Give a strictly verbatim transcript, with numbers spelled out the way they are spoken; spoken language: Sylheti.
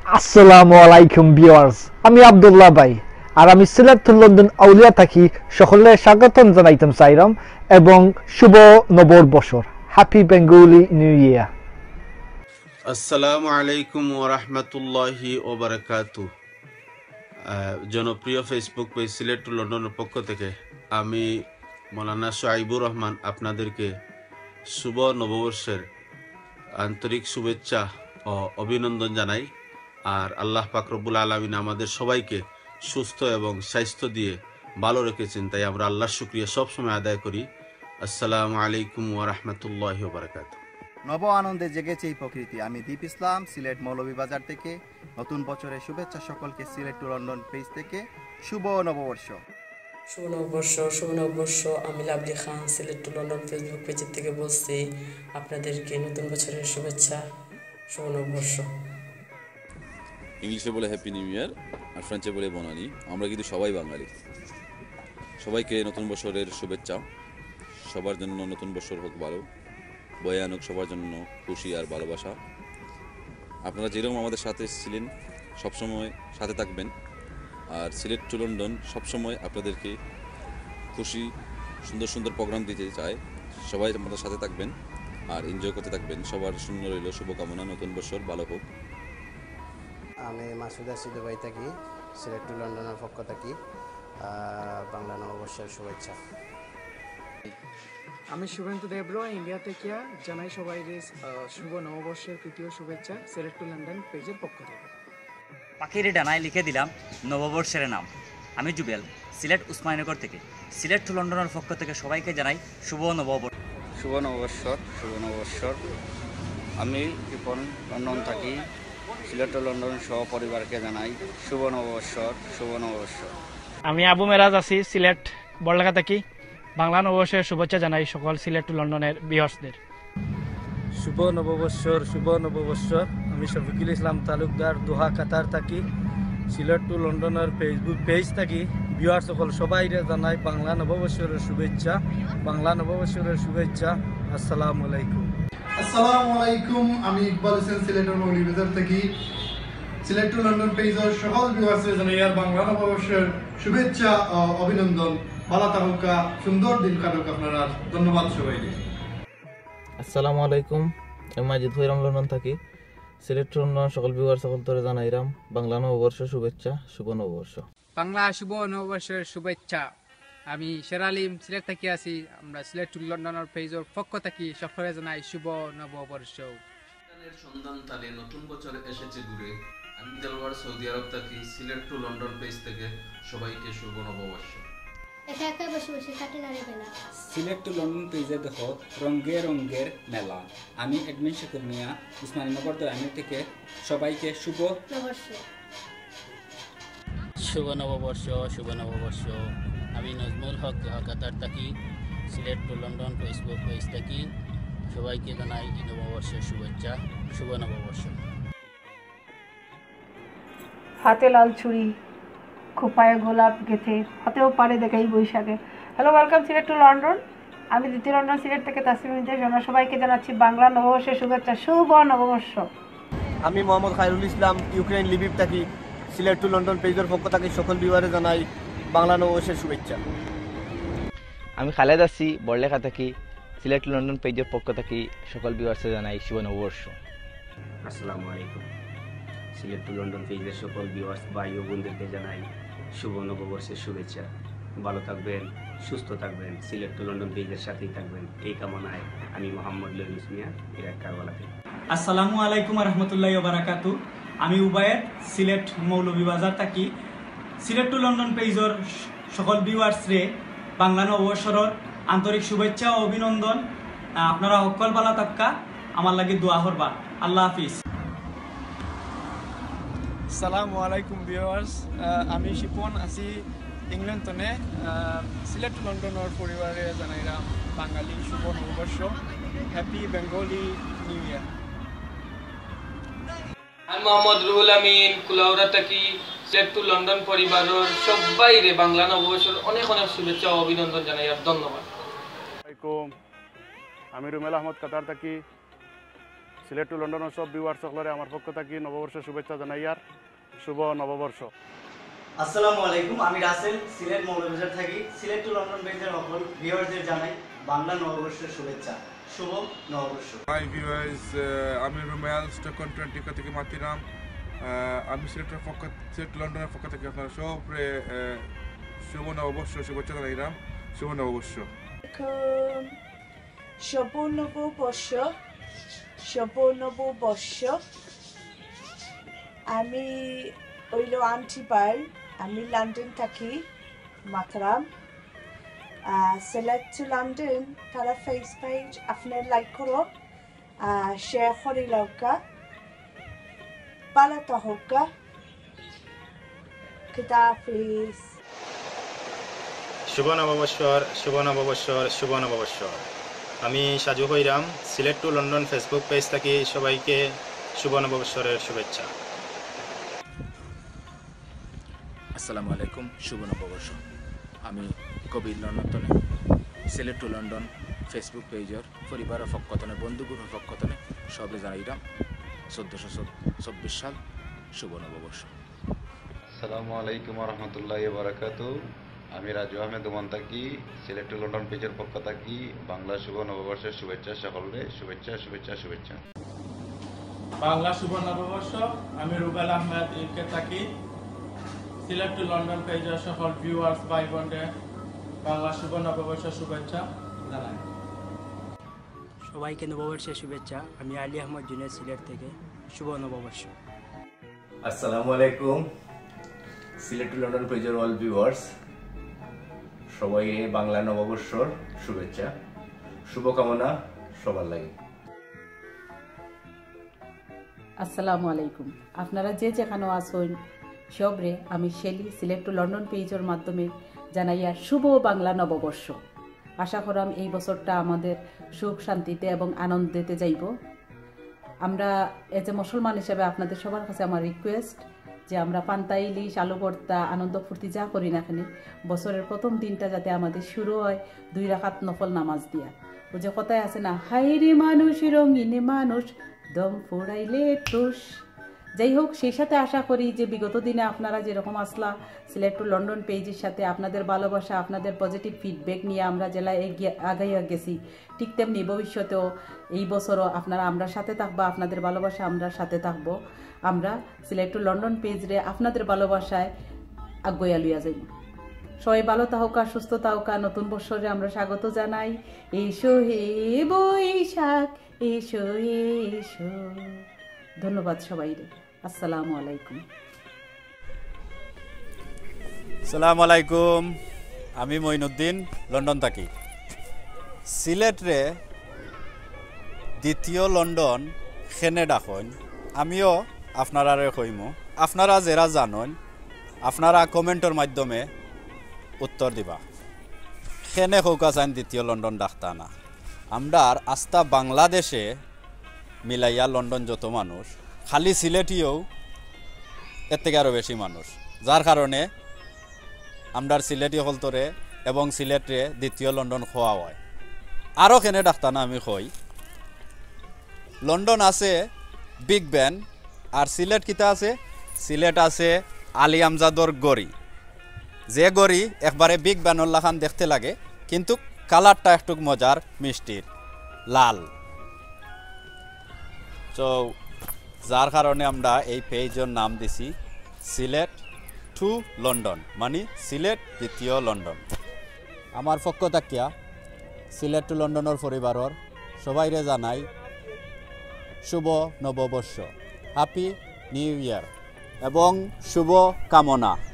আসসালামু আলাইকুম ভিউয়ার্স, আমি আব্দুল্লাহ ভাই, আর আমি সিলেট টু লন্ডন আউলিয়া থাকি। সকলরে স্বাগতম জানাইতাম চাইরাম এবং শুভ নববর্ষর, হ্যাপি বেঙ্গলি নিউ ইয়ার। আসসালামু আলাইকুম ওয়া রাহমাতুল্লাহি ওয়া বারাকাতু। আহ, জনপ্রিয় ফেসবুক পেজ সিলেট টু লন্ডনের পক্ষ থেকে আমি মৌলানা সোহাইবুর রহমান আপনাদেরকে শুভ নববর্ষের আন্তরিক শুভেচ্ছা ও অভিনন্দন জানাই। আর আল্লাহ পাক রব্বুল আলামিন আমাদের সবাইকে সুস্থ এবং স্বাস্থ্য দিয়ে ভালো রেখেছেন, তাই আমরা আল্লাহর শুকরিয়া সবসময় আদায় করি। আসসালামু আলাইকুম ওয়া রাহমাতুল্লাহি ওয়া বারাকাতুহু। নব আনন্দে জেগেছে এই প্রকৃতি। আমি দীপ ইসলাম, সিলেট মৌলভীবাজার থেকে। নতুন বছরের শুভেচ্ছা সকলকে সিলেট টু লন্ডন পেজ থেকে। শুভ নববর্ষ। শুভ নববর্ষ, শুভ নববর্ষ। আমি লাভলি খান, সিলেট টু লন্ডন ফেসবুক পেজের থেকে বলছি। আপনাদেরকে নতুন বছরের শুভেচ্ছা, শুভ নববর্ষ। ইংলিশে বলে হ্যাপি নিউ ইয়ার, আর ফ্রেঞ্চে বলে বনানি। আমরা কিন্তু সবাই বাঙালি। সবাইকে নতুন বছরের শুভেচ্ছা। সবার জন্য নতুন বছর হোক ভালো, বয়ে আনুক সবার জন্য খুশি আর ভালোবাসা। আপনারা যেরকম আমাদের সাথে ছিলেন, সবসময় সাথে থাকবেন। আর সিলেট টু লন্ডন সবসময় আপনাদেরকে খুশি, সুন্দর সুন্দর প্রোগ্রাম দিতে চায়। সবাই আমাদের সাথে থাকবেন আর এনজয় করতে থাকবেন। সবার জন্য রইল শুভকামনা, নতুন বছর ভালো হোক। আমি মাসুদ আছি দুবাই থাকি। সিলেট টু লন্ডনের পক্ষ থাকি, আহ, বাংলা নববর্ষের শুভেচ্ছা। আমি শুভেন্দু দেবর, ইন্ডিয়া থাকিয়া। জানাই সবাইরে, আহ, শুভ নববর্ষের প্রীতি ও শুভেচ্ছা সিলেট টু লন্ডন পেজের পক্ষ থেকে। পাখির ডানায় লিখে দিলাম নববর্ষের নাম। আমি জুবেল, সিলেট উসমানীনগর থেকে। সিলেট টু লন্ডনের পক্ষ থেকে সবাইকে জানাই শুভ নববর্ষ। শুভ নববর্ষর, শুভ নববর্ষর। আমি রিপন, লন্ডন থাকি। সিলেট ও লন্ডন সহ পরিবারকে জানাই শুভ নববর্ষর, শুভ নববর্ষ। আমি আবু মেরাজ আছি, সিলেট বড়লেখা থাকি। বাংলা নববর্ষের শুভেচ্ছা জানাই সকল সিলেট টু লন্ডনের ভিউয়ার্সদের। শুভ নববর্ষর, শুভ নববর্ষ। আমি শফিকুল ইসলাম তালুকদার, দোহা, কাতার থাকি। সিলেট টু লন্ডনের ফেসবুক পেজ থাকি। ভিউয়ার্স সকল সবাইরে জানাই বাংলা নববর্ষের শুভেচ্ছা, বাংলা নববর্ষের শুভেচ্ছা। আসসালামু আলাইকুম। আসসালামু আলাইকুম, আমি ইকবাল হোসেন, সিলেটের মৌলভীবাজার থাকি। সিলেট টু লন্ডন পেজর সকল ভিউয়ার্সরে জানাই আর বাংলা নববর্ষের শুভেচ্ছা ও অভিনন্দন। ভালা থাকুক্কা, সুন্দর দিন কাটুক আপনারার। ধন্যবাদ সবাইকে। আসসালামু আলাইকুম, আমি মাজিদ হইরাম, লন্ডন থাকি। সিলেট টু লন্ডন সকল ভিউয়ার্স সকলতরে জানাইরাম বাংলা নববর্ষ শুভেচ্ছা, শুভ নববর্ষ। বাংলা শুভ নববর্ষের শুভেচ্ছা। আমি শের আলিম, সিলেট থাকি আছি। আমরা সিলেট টু লন্ডনের পেজর পক্ষ থাকি সকলরে জানাই শুভ নববর্ষ। সন্ধান তালে নতুন বছর এসেছে ঘুরে। আমি দেলোয়ার, সৌদি আরব থাকি। সিলেট টু লন্ডন পেজ থেকে সবাইকে শুভ নববর্ষ। একা একা বসে বসে কাটে না রে বেলা। সিলেট টু লন্ডন পেজে দেখো রঙে রঙের মেলা। আমি অ্যাডমিন শুকুর মিয়া, উসমানীনগর দয়ামির থেকে। সবাইকে শুভ নববর্ষ। শুভ নববর্ষ, শুভ নববর্ষ। আমি নজমুল হক, দোহা, কাতার থাকি। Sylhet to London Facebook page থাকি। সবাইকে জানাই এই নববর্ষের শুভেচ্ছা, শুভ নববর্ষ। হাতে লাল চুড়ি, খোঁপায় গোলাপ গেথে, হতেও পারে দেখাই বৈশাখে। Hello, welcome Sylhet to London. আমি দ্বিতীয় লন্ডন সিলেট থেকে তাসলিম ইমতিয়াজ। আমরা সবাইকে জানাচ্ছি বাংলা নববর্ষের শুভেচ্ছা, শুভ নববর্ষ। আমি মোহাম্মদ খায়রুল ইসলাম, ইউক্রেন লিবিব থাকি। সিলেট টু লন্ডন পেজর পক্ষ থাকি সকল ভিউয়ারে জানাই বাংলা নববর্ষের শুভেচ্ছা। আমি খালেদ আছি, বড়লেখা থাকি। সিলেট টু লন্ডন পেজর পক্ষ থাকি সকল ভিউয়ার্সে জানাই শুভ নববর্ষ। আসসালামু আলাইকুম। সিলেট টু লন্ডন পেজের সকল ভিউয়ার্স ভাই ও বোনদেরকে জানাই শুভ নববর্ষের শুভেচ্ছা। ভালো থাকবেন, সুস্থ থাকবেন, সিলেট টু লন্ডন পেজের সাথেই থাকবেন, এই কামনায় আমি মোহাম্মদ লইনুস মিয়া, ইরাক কারবালা থেকে। আসসালামু আলাইকুম রহমতুল্লাহ বারাকাতু। আমি উবায়েদ, সিলেট মৌলভীবাজার থাকি। সিলেট টু লন্ডন পেজর সকল ভিউয়ার্সরে বাংলা নববর্ষর আন্তরিক শুভেচ্ছা ও অভিনন্দন। আহ, আপনারা হক্কল বালা তাক্কা, আমার লাগি দোয়া করবা। আল্লাহ হাফিজ। সালামু আলাইকুম ভিউয়ার্স, আহ, আমি শিপন আছি ইংল্যান্ড তনে। আহ, সিলেট টু লন্ডনর পরিবারে জানাইরাম বাঙালি শুভ নববর্ষ, হ্যাপি বেঙ্গলি নিউ ইয়ার। আমি মোহাম্মদ রুহুল আমিন, কুলাউড়া থাকি। সিলেট টু লন্ডন পরিবারর সবাইরে বাংলা নববর্ষর অনেক অনেক শুভেচ্ছা ও অভিনন্দন জানাই আর ধন্যবাদ। আসসালামু আলাইকুম, আমি রুমেল আহমদ, কাতার থাকি। সিলেট টু লন্ডনর সব ভিউয়ার্স সকলরে আমার পক্ষ থাকি নববর্ষর শুভেচ্ছা জানাইয়ার। শুভ নববর্ষ। আসসালামু আলাইকুম, আমি রাসেল, সিলেট মৌলভীবাজার থাকি। সিলেট টু লন্ডন পেজর সকল ভিউয়ার্সরে জানাই বাংলা নববর্ষর শুভেচ্ছা। শুভ নববর্ষ। হাই ভিউয়ার্স, আমি রুমেল, স্টকহোম টন্টিকো থাকি মাতিরাম। আহ, আমি সিলেটর পক্ষ সিলেট টু লন্ডনর পক্ষ থাকি আপনারা সবরে আহ, শুভ নববর্ষ শুভেচ্ছা জানাইরাম। শুভ নববর্ষ। আলাইকুম। শুভ নববর্ষ, শুভ নববর্ষ। আমি অইলো আন্টি বাই, আমি লন্ডন থাকি মাতরাম। আহ, সিলেট টু লন্ডন, তারা ফেস পেজ আপনারা লাইক করো, আহ, শেয়ার করি লাউক্কা, ভালা থাকউক্কা। খুদা হাফিজ। শুভ নববর্ষর, শুভ নববর্ষর, শুভ নববর্ষর। আমি সাজু কইরাম, Sylhet to London Facebook page থাকি সবাইকে শুভ নববর্ষরের শুভেচ্ছা। আসসালামু আলাইকুম, শুভ নববর্ষ। আমি কবির লন্ডন তনে সিলেট টু লন্ডন ফেসবুক পেজর পরিবারর পক্ষ তনে, বন্ধু গ্রুপর পক্ষ তনে সবরে জানাইরাম চোদ্দশো চব্বিশ সাল শুভ নববর্ষ। আসসালামু আলাইকুম রহমতুল্লাহ বারাকাতু। আমি রাজু আহমেদ ওমান থাকি। সিলেট টু লন্ডন পেজর পক্ষ থাকি বাংলা শুভ নববর্ষর শুভেচ্ছা সকলরে। শুভেচ্ছা, শুভেচ্ছা, শুভেচ্ছা। বাংলা শুভ নববর্ষ। আমি রুবেল আহমেদ ইউকে থাকি। সিলেট টু লন্ডন পেজর সকল ভিউয়ার্স ভাই বোনরে বাংলা শুভ নববর্ষর শুভেচ্ছা জানাই। সবাইকে নববর্ষের শুভেচ্ছা। আমি আলী আহমদ জুনিয়র সিলেট থেকে। শুভ নববর্ষ। আসসালামু আলাইকুম। সিলেট টু লন্ডন পেজর অল ভিউয়ার্স, সবাইরে বাংলা নববর্ষর শুভেচ্ছা, শুভকামনা সবার লাগি। আসসালামু আলাইকুম। আপনারা যে যেখানো আছইন, সবরে আমি শেলি সিলেট টু লন্ডন পেজর মাধ্যমে জানাইয়ার শুভ বাংলা নববর্ষ। আশা করাম এই বছরটা আমাদের সুখ শান্তিতে এবং আনন্দেতে যাইবো। আমরা এজ এ মুসলমান হিসাবে আপনাদের সবার কাছে আমার রিকোয়েস্ট যে আমরা পান্তা ইলিশ, আলু ভর্তা, আনন্দ ফুর্তি যা করি না কেনে, বছরের প্রথম দিনটা যাতে আমাদের শুরু হয় দুই রাকাত নফল নামাজ দিয়া। ওই যে কথায় আছে না, "হায়রে মানুষ, রঙিন মানুষ, দম ফুরাইলে টুস।" যাই হোক, সেই সাথে আশা করি যে বিগত দিনে আপনারা যেরকম আছলা সিলেট টু লন্ডন পেজর সাথে, আপনাদের ভালোবাসা, আপনাদের পজিটিভ ফিডব্যাক নিয়া আমরা যেলা এগিয়ে আগাইয়া গেছি, ঠিক তেমনি ভবিষ্যতেও এই বছরও আপনারা আমরার সাথে থাকবা, আপনাদের ভালোবাসা আমরার সাথে থাকবো। আমরা সিলেট টু লন্ডন পেজরে আপনাদের ভালোবাসায় আগুয়াইয়া লইয়া যাইমু। সবাই ভালো থাকউক্কা, সুস্থ থাকউক্কা। নতুন বছরে আমরা স্বাগত জানাই। এসো হে বৈশাখ, এসো, এসো। ধন্যবাদ সবাইরে। আসসালামু আলাইকুম। আসসালামু আলাইকুম, আমি মঈনুদ্দিন, লন্ডন থাকি। সিলেটরে দ্বিতীয় লন্ডন কেনে ডাকইন, আমিও আপনারারে কইমু। আপনারা যেরা জানইন, আপনারা কমেন্টর মাধ্যমে উত্তর দিবা। কেনে কউক্কা চাইন দ্বিতীয় লন্ডন ডাকতা না? আমরার আস্তা বাংলাদেশে মিলাইয়া লন্ডন যত মানুষ, খালি সিলেটিও এর থেকে আরও বেশি মানুষ, যার কারণে আমরার সিলেটি অকলতরে এবং সিলেটরে দ্বিতীয় লন্ডন কওয়া হয়। আরও কেনে ডাকতা না আমি কই, লন্ডন আছে বিগ বেন, আর সিলেট কিতা আছে? সিলেট আছে আলী আমজাদর ঘড়ি। যে ঘড়ি একবারে বিগ বেনর লাখান দেখতে লাগে, কিন্তু কালারটা একটু মজার, মিষ্টির, লাল। তো যার কারণে আমরা এই পেজর নাম দিছি সিলেট টু লন্ডন, মানে সিলেট দ্বিতীয় লন্ডন। আমার পক্ষ থাকিয়া সিলেট টু লন্ডনর পরিবারর সবাইরে জানাই শুভ নববর্ষ, হ্যাপি নিউ ইয়ার এবং শুভ কামনা।